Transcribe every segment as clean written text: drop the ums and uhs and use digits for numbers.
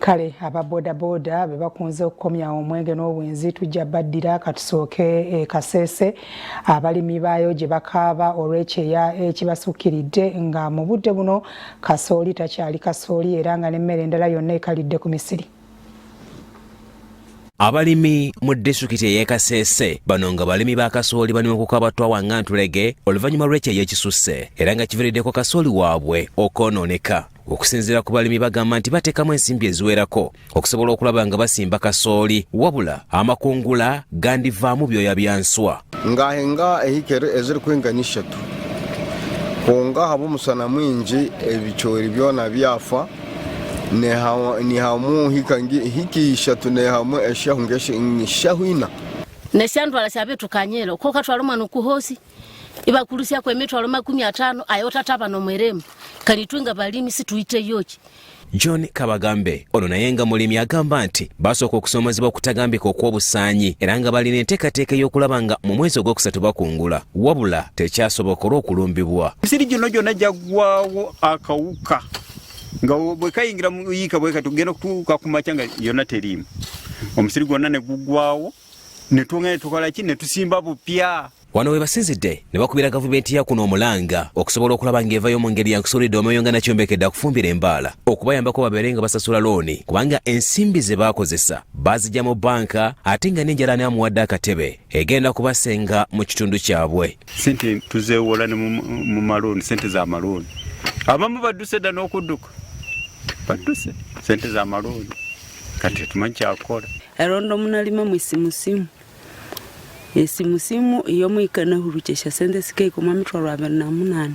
Kale aba bodaboda be bakunze okukomya omwenge n'obwenzi. Tujja baddira. Katusooke e Kasese, abalimi baayo gye bakaaba olw'ekyeya ekibasukkiridde, nga mu budde buno kasooli takyali kasooli, era nga n'emmere endala yonna ekalidde ku misiri. Abalimi mu disitulikiti ey'e Kasese bano nga balimi ba kasooli bali mu kukaaba twawanga ntulege oluvannyuma lw'ekyeya ekisusse, era nga kiviiriddeko kasooli waabwe okwonooneka. Okusinziira ku balimi, bagamba nti bateekamu ensimbi eziwerako okusobola okulaba nga basimba kasooli, wabula amakungula gandivaamu byoya bya nswa. Ngahenga ehikere eziri kwingana 3, konga haba omusana mwingi, ebicoori byona byafa. Nihamu hiki 3 nehamu eshahu 4. Neshandwala shabitukanyela uko katwala omwana okuhosi ibakurusia kwa 250,000 ayo tataba nomweremu kalitwinga balimi situite yoki. John Kabagambe ono naye nga mulimi agamba nti basooka okusoomozebwa okutagambika okw'obusaanyi, era nga balina enteekateeka ey'okulaba nga mu mwezi ogwokusatu bakungula, wabula tekyasoboka olw'okulumbibwa. Emisiri gyonna gyonna gyaggwawo akawuka, nga bwe kayingira mu yiika bwe kati tugenda okutuuka ku makya nga yonna teriimu, omusiri gwonna ne guggwawo, ne twongera ne tukola ki, ne tusimba bupya. Wano we basinzidde ne bakubira gavumenti ya kuno omulanga okusobola okulaba ng'evayo mu ngeri yankusulidde omwoyo nga nakyombekedde akufumbira embaala okubayambako babeere nga basasula looni, kubanga ensimbi ze baakozesa baazijja mu banka, ate nga n'enjala anaamuwadde akatebe egenda kubasenga mu kitundu kyabwe. Sente tuzeewola ne mu malooni, sente za malooni. Abamu badduse dda n'okudduka, badduse sente za malooni. Kati tetumanyi kyakukola. Erondo munalima mwisimusimu esimusimu iyo mwikana huruchesha sente sikeikoma 28,000,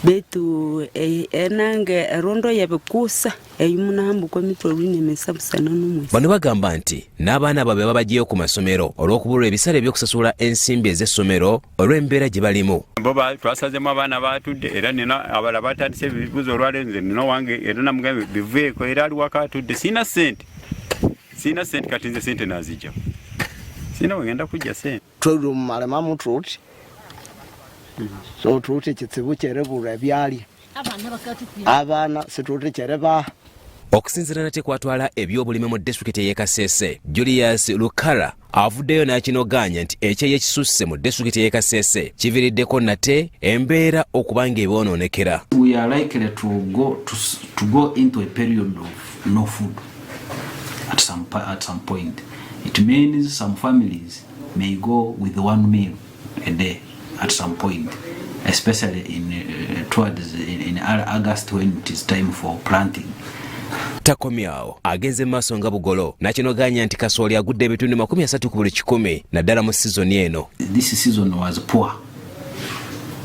betu enange erondo yebikusa eyo munahambukwa 47,000 nomwezi. Bano bagamba nti n'abaana baabwe babagyeyo ku masomero olw'okubulwa ebisale eby'okusasula ensimbi ez'essomero olw'embeera gye balimu. Bo twasazemu abaana batudde, era nina abalala batandise ebibuuzo olwaleero. Nze nina owange, era namugambye biveeko, era ali waka atudde. Siina sente, siina sente. Kati nze sente nazijja, siina wengenda kujja sente. Twelummalema tuti so tuti ekitsibu kyeribulwa ebyalya, abaana situti kyeribaha. Okusinziira nate kwatwala ebyobulimi mu disitulikiti ey'e Kasese, Julius Lukara, avuddeyo n'akinogaanya nti ekyeya ekisusse mu disitulikiti ey'e Kasese kiviiriddeko nate embeera okuba ng'ebyonoonekera. We are likely to go into a period of no food at some point. It means some families may go with one meal a day at some point, especially in towards in August when it is time for planting. Takomyawo, agenze mu maaso nga bugolo n'akinogaanya nti kasooli agudde ebitundu 30 ku buli kikumi, naddala mu sizoni eno. This season was poor.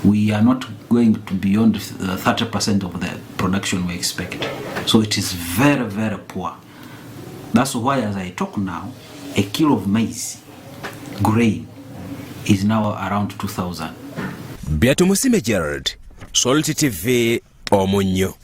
We are not going to beyond 30% of the production we expect. So it is very, very poor. That's why, as I talk now, a kilo of maize grain is now around 2,000. Byatumusime Gerald, Salt TV, Omunnyo.